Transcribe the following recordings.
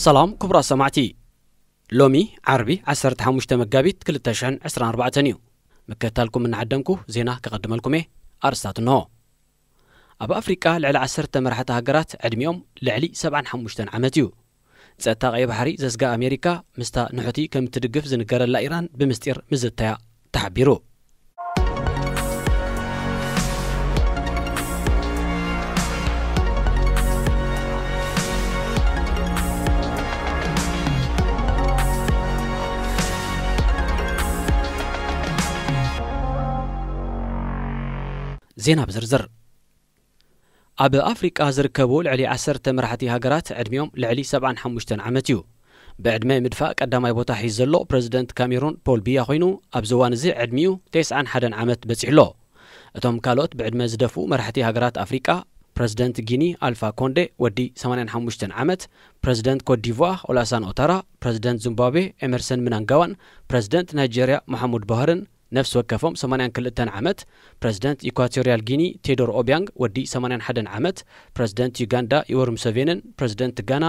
ሰላም ክቡራት ሰማዕቲ፣ ሎሚ ዓርቢ ዓሰርተ ሓሙሽተ መጋቢት ክልተ ሽሕን ዕስራን ኣርባዕተን እዩ። ምክትታልኩም እናዓደምኩ ዜና ከቐድመልኩም እየ። ኣርስታት እንሆ። ኣብ ኣፍሪቃ ልዕሊ ዓሰርተ መራሕቲ ሃገራት ዕድሚኦም ልዕሊ ሰብዓን ሓሙሽተን ዓመት እዩ። ጸጥታ ቀይ ባሕሪ ዘስጋ ኣሜሪካ ምስታ ንሑቲ ከም እትድግፍ ዝንገረላ ኢራን ብምስጢር ምዝተያ ተሓቢሩ። ዜና ብዝርዝር። ኣብ ኣፍሪቃ ዝርከቡ ልዕሊ ዓሰርተ መራሕቲ ሃገራት ዕድሚኦም ልዕሊ ሰብዓን ሓሙሽተን ዓመት እዩ። ብዕድመ ምድፋእ ቀዳማይ ቦታ ሒዙ ዘሎ ፕረዚደንት ካሜሩን ፖል ቢያ ኮይኑ፣ ኣብዚ እዋን እዚ ዕድሚኡ ተስዓን ሓደን ዓመት በጺሑ ኣሎ። እቶም ካልኦት ብዕድመ ዝደፍኡ መራሕቲ ሃገራት ኣፍሪቃ፣ ፕረዚደንት ጊኒ ኣልፋ ኮንዴ ወዲ ሰማንያን ሓሙሽተን ዓመት፣ ፕረዚደንት ኮትዲቯር ኦላሳን ኦታራ፣ ፕረዚደንት ዚምባብዌ ኤመርሰን ምናንጋዋን ፕረዚደንት ናይጄርያ መሓሙድ ቡሃርን ነፍሲ ወከፎም ሰማንያን ክልተን ዓመት፣ ፕረዚደንት ኢኳቶርያል ጊኒ ቴዶር ኦቢያንግ ወዲ ሰማንያን ሓደን ዓመት፣ ፕረዚደንት ዩጋንዳ ዮወሪ ሙሰቬንን ፕረዚደንት ጋና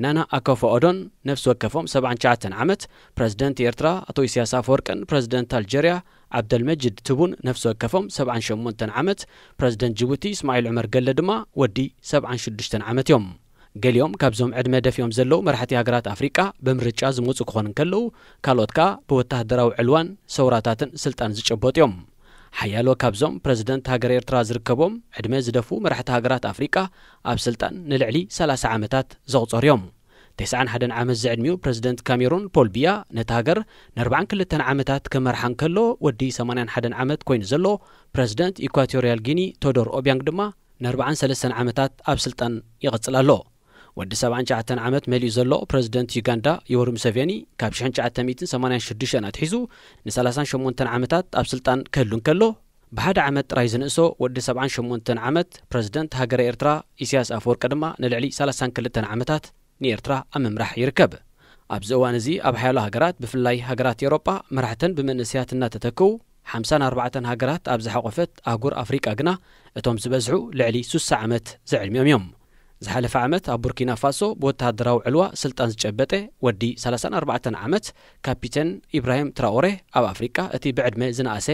ናና ኣኮፎ-ኣዶን ነፍሲ ወከፎም ሰብዓን ትሽዓተን ዓመት፣ ፕረዚደንት ኤርትራ ኣቶ ኢሳያስ ኣፈወርቅን ፕረዚደንት ኣልጀርያ ዓብደልመጅድ ትቡን ነፍሲ ወከፎም ሰብዓን ሸሞንተን ዓመት፣ ፕረዚደንት ጅቡቲ እስማዒል ዑመር ገለ ድማ ወዲ ሰብዓን ሽዱሽተን ዓመት እዮም። ገሊኦም ካብዞም ዕድመ ደፊኦም ዘለዉ መራሕቲ ሃገራት ኣፍሪቃ ብምርጫ ዝመጹ ክኾኑ እንከለዉ፣ ካልኦት ከኣ ብወተሃደራዊ ዕልዋን ሰውራታትን ስልጣን ዝጨበጡ እዮም። ሓያሎ ካብዞም ፕረዚደንት ሃገር ኤርትራ ዝርከቦም ዕድመ ዝደፍኡ መራሕቲ ሃገራት ኣፍሪቃ ኣብ ስልጣን ንልዕሊ ሰላሳ ዓመታት ዘቑጸሩ እዮም። ተስዓን ሓደን ዓመት ዝዕድሚኡ ፕረዚደንት ካሜሩን ፖል ቢያ ነታ ሃገር ንኣርባዓን ክልተን ዓመታት ክመርሓ እንከሎ፣ ወዲ ሰማንያን ሓደን ዓመት ኮይኑ ዘሎ ፕረዚደንት ኢኳቶርያል ጊኒ ቶዶር ኦቢያንግ ድማ ንኣርባዓን ሰለስተን ዓመታት ኣብ ስልጣን ይቕጽል ኣሎ። ወዲ ሰብዓን ትሽዓተን ዓመት መሊኡ ዘሎ ፕረዚደንት ዩጋንዳ ዮወሪ ሙሰቬኒ ካብ ሽሕን ትሽዓተ ሚእትን ሰማንያን ሽዱሽተን ኣትሒዙ ንሰላሳን ሸሞንተን ዓመታት ኣብ ስልጣን ክህሉ እንከሎ፣ ብሓደ ዓመት ጥራይ ዝንእሶ ወዲ ሰብዓን ሸሞንተን ዓመት ፕረዚደንት ሃገረ ኤርትራ ኢሳያስ ኣፈወርቂ ድማ ንልዕሊ ሰላሳን ክልተን ዓመታት ንኤርትራ ኣብ ምምራሕ ይርከብ። ኣብዚ እዋን እዚ ኣብ ሓያሎ ሃገራት፣ ብፍላይ ሃገራት ኤውሮጳ፣ መራሕተን ብመንእሰያት እናተተክኡ፣ ሓምሳን ኣርባዕተን ሃገራት ኣብ ዝሓቖፈት ኣህጉር ኣፍሪቃ ግና እቶም ዝበዝሑ ልዕሊ ሱሳ ዓመት ዝዕድሚኦም እዮም። ዝሓለፈ ዓመት ኣብ ቡርኪና ፋሶ ብወተሃደራዊ ዕልዋ ስልጣን ዝጨበጠ ወዲ ሰላሳን ኣርባዕተን ዓመት ካፒቴን ኢብራሂም ትራኦሬ ኣብ ኣፍሪቃ እቲ ብዕድመ ዝነኣሰ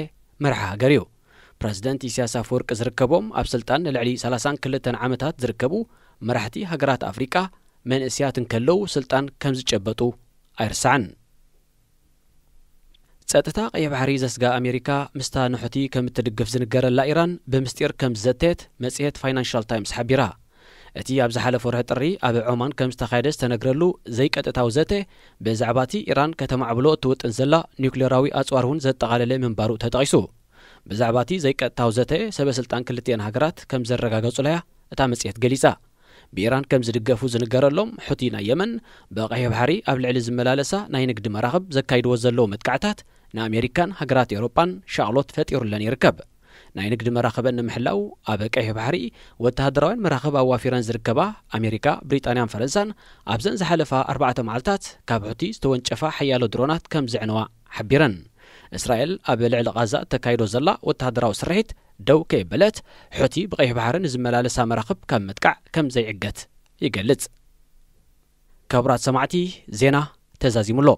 መራሒ ሃገር እዩ። ፕረዚደንት ኢሳያስ ኣፈወርቂ ዝርከቦም ኣብ ስልጣን ንልዕሊ ሰላሳን ክልተን ዓመታት ዝርከቡ መራሕቲ ሃገራት ኣፍሪቃ መንእሰያት እንከለዉ ስልጣን ከም ዝጨበጡ ኣይርሳዕን። ጸጥታ ቀይሕ ባሕሪ ዘስጋ ኣሜሪካ ምስታ ንሑቲ ከም እትድግፍ ዝንገረላ ኢራን ብምስጢር ከም ዝዘተየት መጽሔት ፋይናንሻል ታይምስ ሓቢራ። እቲ ኣብ ዝሓለፈ ወርሒ ጥሪ ኣብ ዖማን ከም ዝተኻየደ ዝተነግረሉ ዘይቀጥታዊ ዘተ፣ ብዛዕባ እቲ ኢራን ከተማዕብሎ እትውጥን ዘላ ኒውክሌራዊ ኣጽዋር እውን ዘጠቓለለ ምንባሩ ተጠቒሱ። ብዛዕባ እቲ ዘይቀጥታዊ ዘተ ሰበ ስልጣን ክልቲኤን ሃገራት ከም ዘረጋገጹላ'ያ እታ መጽሔት ገሊጻ። ብኢራን ከም ዝድገፉ ዝንገረሎም ሑቲ ናይ የመን፣ ብቐይሕ ባሕሪ ኣብ ልዕሊ ዝመላለሳ ናይ ንግዲ መራኽብ ዘካይድዎ ዘለዉ መጥቃዕታት ንኣሜሪካን ሃገራት ኤውሮጳን ሻቕሎት ፈጢሩለን ይርከብ። ናይ ንግዲ መራኽበን ንምሕላው ኣብ ቀይሕ ባሕሪ ወተሃደራውያን መራኽብ ኣዋፊረን ዝርከባ ኣሜሪካ፣ ብሪጣንያን ፈረንሳን ኣብዘን ዝሓለፋ ኣርባዕተ መዓልታት ካብ ሑቲ ዝተወንጨፋ ሓያሎ ድሮናት ከም ዘዕነዋ ሓቢረን። እስራኤል ኣብ ልዕሊ ቓዛ እተካይዶ ዘላ ወተሃደራዊ ስርሒት ደው ከየበለት፣ ሑቲ ብቐይሕ ባሕሪ ንዝመላለሳ መራኽብ ካብ ምጥቃዕ ከም ዘይዕገት ይገልጽ። ክቡራት ሰማዕቲ፣ ዜና ተዛዚሙ ኣሎ።